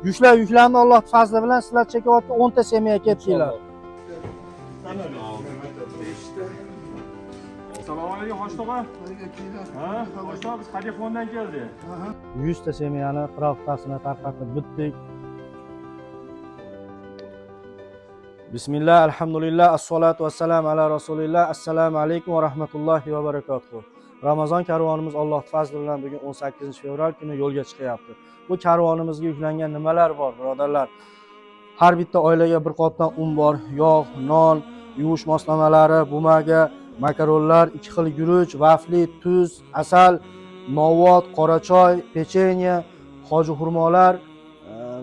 Yuklar yuklandi Alloh fazli bilan, sizlar chekayotgan 10 ta semya ketdinglar. Assalomu alaykum, Hoji tog'a. Ha, Hoji tog'a, biz hadya fondidan keldik. 100 ta semyani produksiyasini tarqatib bitdik. Bismillah, alhamdulillah, assalatu vassalamu ala rasulillah. Assalomu alaykum va rahmatullohi va barakatuh. Ramazon karvonimiz Alloh fazli bilan bugun 18 fevral kuni yo'lga chiqyapti. Bu karvonimizga yuklangan nimalar bor, birodarlar? Har bitta oilaga bir qopdan un bor, yog', non, yuvish moslamalari, bumaga, makaronlar, ikki xil guruch, vafli, tuz, asal, novvot, qora choy, pechenye, hoji xurmolar,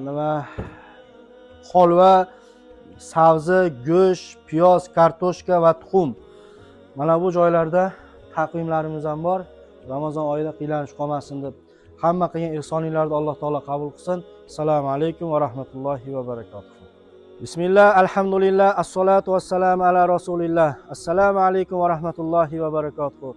nima, holva, sabzi, go'sht, piyoz, kartoshka va tuxum. Mana bu joylarda taqvimlarimiz ham bor. Ramazon oyida qiynalib qolmasin deb hamma qilgan ihsoninglarni Alloh taolo qabul qilsin. Assalomu alaykum va rahmatullohi va barakatuh. Bismillah, alhamdulillah, assalatu vassalamu ala rasulillah. Assalomu alaykum va rahmatullohi va barakatuh.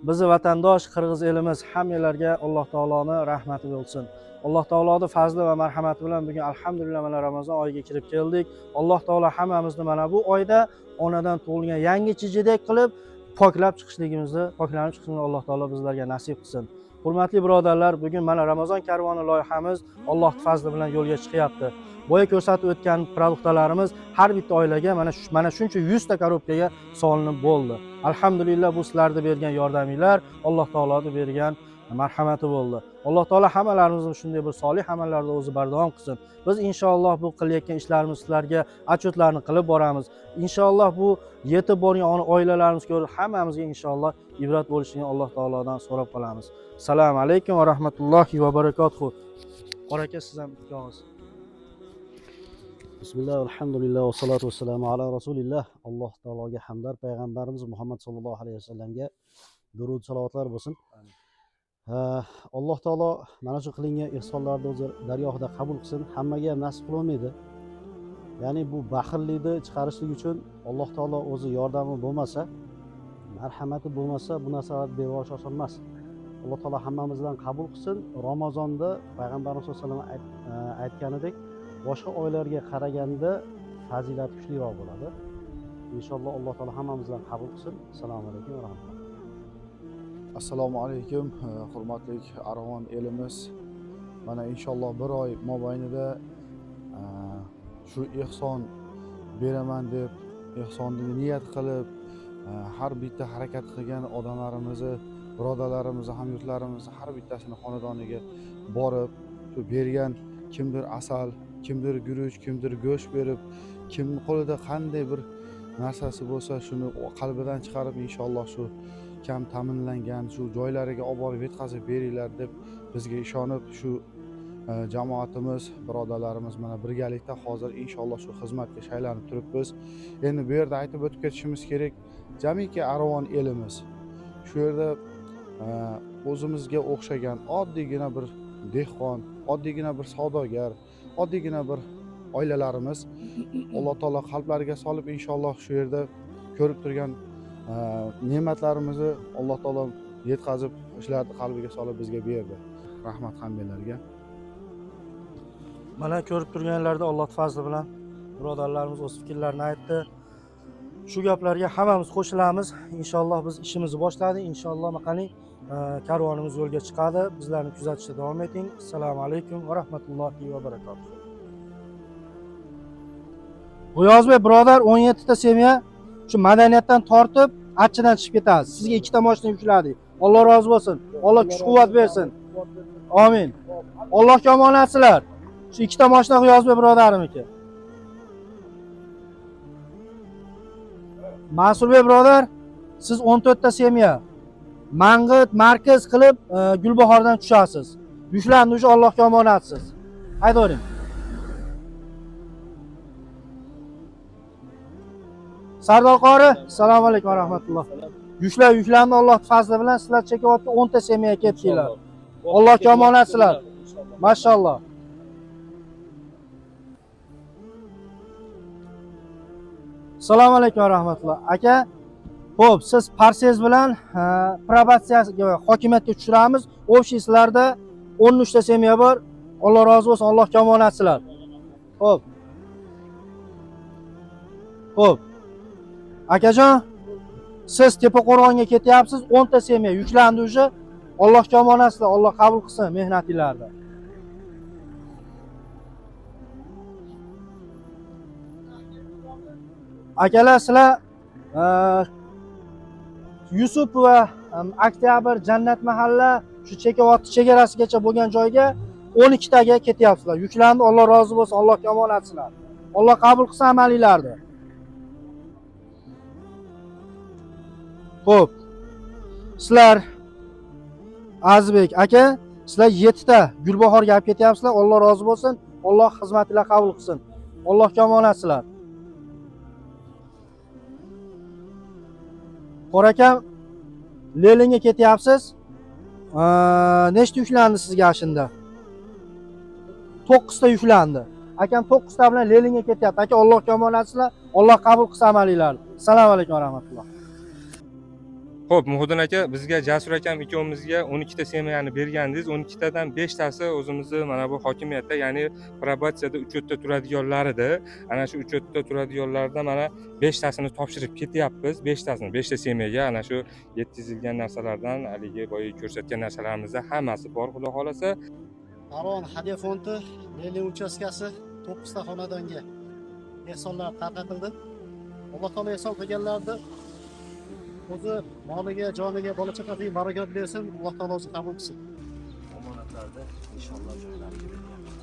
Bizni vatandosh qirg'iz elimiz hammalarga Alloh taoloni rahmati bo'lsin. Alloh taoloni fazli va marhamati bilan bugun alhamdulillah mana Ramazon oyiga kirib keldik. Alloh taolo hammamizni mana bu oyda onadan tug'ilgan yangi chijidek qilib poklab chiqishligimizni, poklanib chiqishimizni Alloh taolo bizlarga nasib qilsin. Hurmatli birodarlar, bugun mana Ramazon karvoni loyihamiz Alloh fazli bilan yo'lga chiqyapti. Boya ko'rsatib o'tgan produktlarimiz har bitta oilaga mana shuncha 100 ta korobkaga solinib bo'ldi. Alhamdulillah, bu sizlarni bergan yordaminglar, Alloh taoloni bergan marhamati bo'ldi. Alloh taolo hammalarimizni shunday bir solih amallarda o'zi bardavom qilsin. Biz inshaalloh bu qilayotgan ishlarimiz sizlarga отчетlarni qilib boramiz. Inshaalloh bu yetib borgan oilalarimiz ko'rib hammamizga inshaalloh ibrat bo'lishini Alloh taolodan so'rab qolamiz. Assalomu alaykum va rahmatullohi va barakatuh. Qora aka, siz ham ikki og'iz. Bismillah, alhamdulillah, va salatu vassalamu ala rasulillah. Alloh taologa hamdlar, payg'ambarimiz Muhammad sallallohu alayhi vasallamga durud salovatlar bo'lsin. Alloh taolo mana shu qilingan ihsonlarni o'zi dargohida qabul qilsin. Hammaga ham nasib qilolmaydi. Ya'ni bu baxillikni chiqarishlik uchun Alloh taolo o'zi yordami bo'lmasa, marhamati bo'lmasa, bu narsalarni berib yuborish oson emas. Alloh taolo hammamizdan qabul qilsin. Ramazonda payg'ambarimiz sollallohu alayhi vasallam aytganidek, boshqa oylarga qaraganda fazilati kuchliroq bo'ladi. Inshaalloh Alloh taolo hammamizdan qabul qilsin. Assalomu alaykum va rahmatulloh. Assalomu alaykum, hurmatli Arg'on elimiz. Mana inshaalloh bir oy mobaynida shu ehson beraman deb ehsonni niyat qilib, har bitta harakat qilgan odamlarimizni, birodarlarimizni, hamyurtlarimizni har bittasini xonadoniga borib, shu bergan kimdir asal, kimdir guruch, kimdir go'sht berib, kimni qo'lida qanday bir narsasi bo'lsa shuni qalbidan chiqarib inshaalloh shu kam ta'minlangan shu joylariga olib borib yetkazib beringlar deb bizga ishonib shu jamoatimiz, birodarlarimiz mana birgalikda hozir inshaalloh shu xizmatga shaylanib turibmiz. Endi bu yerda aytib o'tib ketishimiz kerak, jamiki Arvon elimiz shu yerda o'zimizga o'xshagan oddiygina bir dehqon, oddiygina bir savdogar, oddiygina bir oilalarimiz Alloh taolo qalblariga solib inshaalloh shu yerda ko'rib turgan ne'matlarimizni Alloh taolo yetkazib, shularni qalbiga solib bizga berdi. Rahmat hammanglarga. Mana ko'rib turganlarda Alloh fazli bilan birodarlarimiz o'z fikrlarini aytdi. Shu gaplarga hammamiz qo'shilamiz. Inshaalloh biz ishimizni boshladik. Inshaalloh maqaning karvonimiz yo'lga chiqadi. Bizlarni kuzatishda davom eting. Assalomu alaykum va rahmatullohi va barakatuh. G'iyosbek birodar, 17 ta semya shu madaniyatdan tortib Achchidan chiqib ketasiz. Sizga ikkita mashina yukladik. Alloh rozi bo'lsin. Alloh kuch-quvvat bersin. Amin. Allohga omonatsizlar. Shu ikkita mashina G'iyosbek birodarimniki. Mansurbek birodar, siz 14 ta semya Mang'it markaz qilib Gulbahordan tushasiz. Yuklandi o'sha, Allohga omonatsiz. Haydavering. Sardor qori, assalomu alaykum va rahmatulloh. Yuklar yuklandi Alloh fazli bilan, sizlar chekayotgan 10 ta semya ketdinglar. Allohga omonatsizlar. Mashalloh. Assalomu alaykum va rahmatulloh. Aka, xo'p, siz parsenz bilan probatsiya hokimiyatga tushiramiz. Общий sizlarda 13 ta semya bor. Alloh rozi bo'lsin, Allohga omonatsizlar. Xo'p. Xo'p. Akajon, siz Tepaqo'rg'onga ketyapsiz, 10 ta semya yuklandi уже. Allohga omonatsizlar, Alloh qabul qilsin mehnatinglarni. Akalar, sizlar Yusuf va Oktyabr Jannat mahalla shu Chekavot chegarasigacha bo'lgan joyga 12 taga ketyapsizlar. Yuklandi, Alloh rozi bo'lsin, Allohga omonatsizlar. Alloh qabul qilsin amalinglarni. Xo'p. Sizlar Azizbek aka, sizlar 7 ta Gulbahorga olib ketyapsizlar. Alloh rozi bo'lsin. Alloh xizmatinglar qabul qilsin. Allohga omonatsizlar. Qora akam, Leninga ketyapsiz. Nechta yuklandi sizga shunda? 9 ta yuklandi. Akam 9 ta bilan Leninga ketyapti. Aka, Allohga omonatsizlar. Alloh qabul qilsin amalinglarni. Assalomu alaykum va rahmatulloh. Xo'p, Muhiddin aka, bizga Jasur akam ikkovimizga 12 ta semyani bergandingiz. 12 tadan 5 tasi o'zimizni mana bu hokimiyatda, ya'ni probatsiyada uchetda turadiganlar edi. Ana shu uchetda turadiganlardan mana 5 tasini topshirib ketyapmiz. 5 tasini, 5 ta semyaga ana shu yetkazilgan narsalardan, haligi boya ko'rsatgan narsalarimizda hammasi bor, xudo xolasa. Aron hadya fondi Lenin uchastkasi 9 ta xonadonga ehsonlar tarqatildi. Alloh taolo ehson qilganlarni o'zi moliga, joniga, bola chaqasiga barakat bersin. Alloh taolo o'zi qabul qilsin. Omonatlarni inshaalloh joylariga beryapmiz.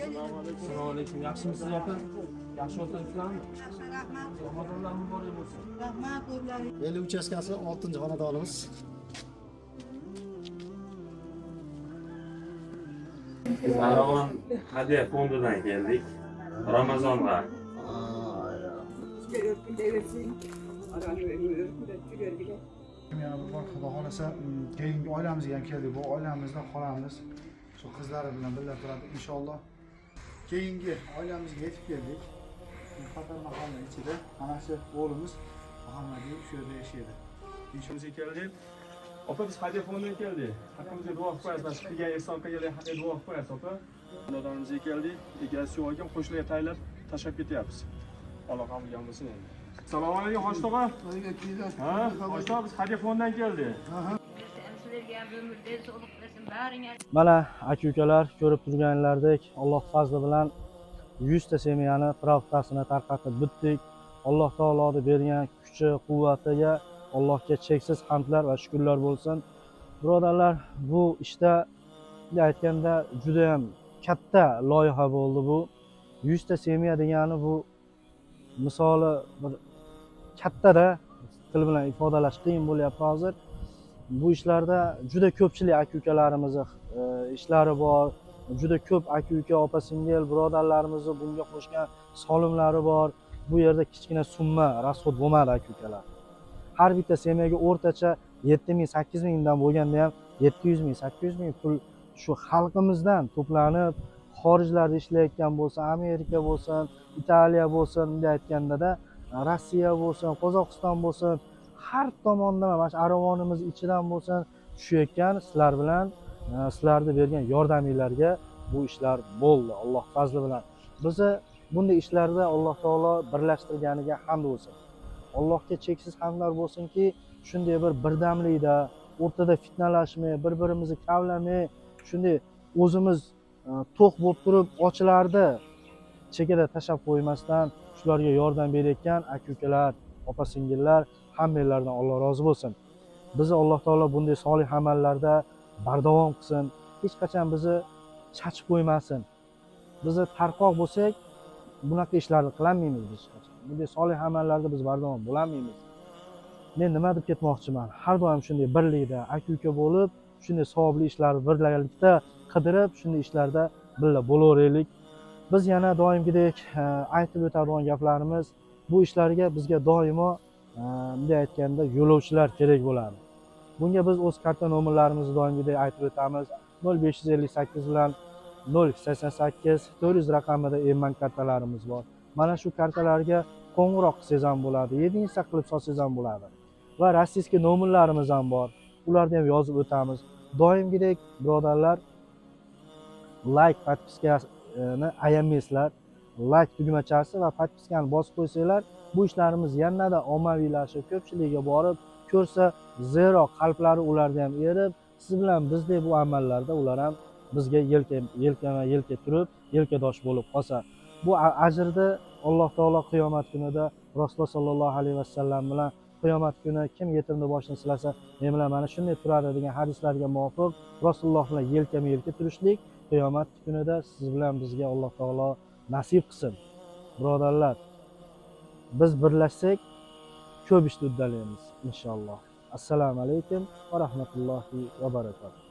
Assalomu alaykum. Yaxshimisiz opa? Yaxshi o'tiribsizlarmi? Yaxshi, rahmat. Ramazonlar muborak bo'lsin. Rahmat, o'zlaring. Lenin uchastkasi 6-xonadonimiz. Biz Aravon hadya fondidan keldik. Ramazonga. Yana bir bor xudo xohlasa keyingi oilamizga ham keldik. Bu oilamizda xolamiz shu qizlari bilan birga turadi inshaalloh. Keyingi oilamizga yetib keldik. Qator mahalla ichida ana shu o'g'limiz Muhammadiy shu yerda yashaydi. Bizga keldik. Opa, biz hadya fondidan keldik. Haqqimizga duo qilib qo'yasiz. Mana shu qilgan ehson qilganlar haqqiga duo qilib qo'yasiz, opa. Xonadonimizga keldik. Egasi yo'q ekan, qo'shnilarga tayinlab tashlab ketyapmiz. Alloh qabul qilgan bo'lsin endi. Assalomu alaykum, Hoji tog'a. Ha, Hoji tog'a, biz hadya fondidan keldik. Sizlarga ham ömür sog'lik bersin, baringga. Mana aka-ukalar ko'rib turganlaridek Alloh fazli bilan 100 ta semyani pravkasini tarqatib bitdik. Alloh taoloni bergan kuchi, quvvatiga Allohga cheksiz hamdlar va shukrlar bo'lsin. Birodarlar, bu ishda aytganda juda ham katta loyiha bo'ldi bu. 100 ta semya degani bu misoli bir kattada til bilan ifodalash qiyin bo'lyapti hozir. Bu ishlarda juda ko'pchilik aka-ukalarimizni ishlari bor, juda ko'p aka-uka, opa-singil, birodarlarimizni bunga qo'shgan solimlari bor. Bu yerda kichkina summa rasxod bo'lmadi aka-ukalar. Har bitta semyaga o'rtacha 7 ming, 8 mingdan bo'lganda ham 700 ming, 800 ming pul shu xalqimizdan to'planib, xorijlarda ishlayotgan bo'lsa, Amerika bo'lsin, Italiya bo'lsin, bunday aytganda-da, Rossiya bo'lsin, Qozog'iston bo'lsin, har tomondan mana shu aravonimiz ichidan bo'lsin tushayotgan sizlar bilan sizlarni bergan yordaminglarga bu ishlar bo'ldi Alloh fazli bilan. Bizni bunday ishlarda Alloh taolo birlashtirganiga hamd bo'lsin. Allohga cheksiz hamdlar bo'lsinki, shunday bir birdamlikda, o'rtada fitnalashmay, bir-birimizni kavlamay, shunday o'zimiz to'q bo'lib turib, ochlarni chekada tashlab qo'ymasdan shularga yordam berayotgan aka-ukalar, opa-singillar hammanglardan Alloh rozi bo'lsin. Bizni Alloh taolo bunday solih amallarda bardavom qilsin. Hech qachon bizni chachib qo'ymasin. Bizni tarqoq bo'lsak, bunaqa ishlarni qilolmaymiz biz hech qachon. Bunday solih amallarda biz bardavom bo'lolmaymiz. Men nima deb ketmoqchiman? Har doim shunday birlikda, aka-uka bo'lib, shunday savobli ishlarni birgalikda qidirib, shunday ishlarda birga bo'laveraylik. Biz yana doimgidek aytib o'tadigan gaplarimiz, bu ishlarga bizga doimo bunday aytganda yo'lovchilar kerak bo'ladi. Bunga biz o'z karta nomerlarimizni doimgidek aytib o'tamiz. 0558 bilan 088 400 raqamida M-Bank kartalarimiz bor. Mana shu kartalarga qo'ng'iroq qilsangiz ham bo'ladi, единица qilib solsangiz ham bo'ladi. Va российский nomerlarimiz ham bor, ularni ham yozib o'tamiz. Doimgidek, birodarlar, layk, подписка ni ayamaysizlar. Layk tugmachasi va подписка ni bosib qo'ysanglar, bu ishlarimiz yanada ommaviylashib, ko'pchilikka borib ko'rsa, zero qalblari ularda ham erib, siz bilan bizdek bu amallarda ular ham bizga yelka yelkama yelka turib, yelkadosh bo'lib qolsa, bu ajrni Alloh taolo qiyomat kunida Rasululloh sollallohu alayhi vasallam bilan qiyomat kuni kim yetimni boshini silasa, men bilan mana shunday turadi degan hadislarga muvofiq Rasululloh bilan yelkama yelka turishlik qiyomat kunida siz bilan bizga Alloh taolo nasib qilsin. Birodarlar, biz birlashsak, ko'p ishni uddalaymiz, inshaalloh. Assalomu alaykum va rahmatullohi va barakatuh.